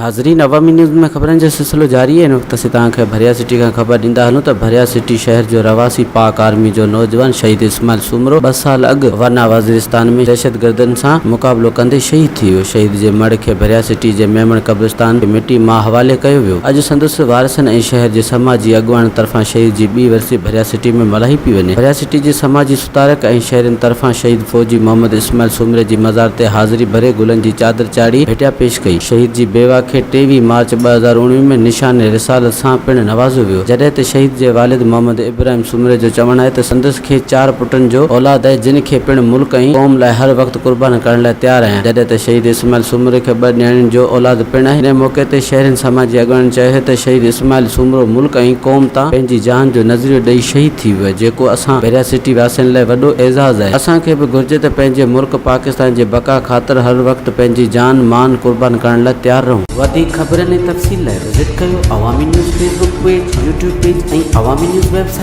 ناظرين عوامي نيوز ۾ خبرن جو سلسلو جاري آهي هن وقت اسين توهان کي ڀريا سٽي کان خبر ڏيندا هلون ته ڀريا سٽي شهر جو رهواسي پاڪ آرمي جو نوجوان شهيد اسماعيل سومرو ٻه سال اڳ ورنا وزيرستان ۾ دهشتگردن سان مقابلو ڪندي شهيد ٿي ويو شهيد جي مڙهه کي ڀريا سٽي جي ميمڻ قبرستان کي مٽي ماء حوالي ڪيو ويو اڄ سندس وارثن ۽ شهر جي سماجي اڳواڻن طرفان شهيد جي ٻي ورسي ڀريا سٽي ۾ ملهائي پئي وڃي ڀريا سٽي جي سماجي ستارڪ ۽ شهرين طرفان شهيد فوجي محمد اسماعيل سومري جي مزار تي حاضري ڀري گلن جي چادر چاڙهي ڀيٽيا پيش ڪئي. شهيد جي بيوه کي 23 مارچ 2019 ۾ نشان رسالت سان پڻ نوازيو ويو. جڏهن ته شهيد جي والد محمد ابراهيم سومري جو چوڻ آهي ته سندس کي چار پٽن جو اولاد آهي جن کي پڻ ملڪ ۽ قوم لاء هر وقت قربان ڪرڻ لاء تيار آهيان. جڏهن ته شهيد اسماعيل سومري کي ٻه نياڻين جو اولاد پڻ آهي. ان موقعي تي شهرين سماجي اڳواڻن چيو ته شهيد اسماعيل سومرو ملڪ ۽ قوم تان پنهنجي جان جو نذريو ڏئي شهيد ٿي ويو جيڪو اسان ڀريا سٽي واسين لاء وڏو اعزاز آهي. اسان کي به گهرجي ته پنهنجي ملڪ پاڪستان جي بقا خاطر هر وقت پنهنجي جان مان قربان ڪرڻ لاء تيار رهون. وڌيڪ خبرن ۽ تفصيل لاء وزٽ ڪيو Awami news Facebook page, YouTube page ۽ Awami news website.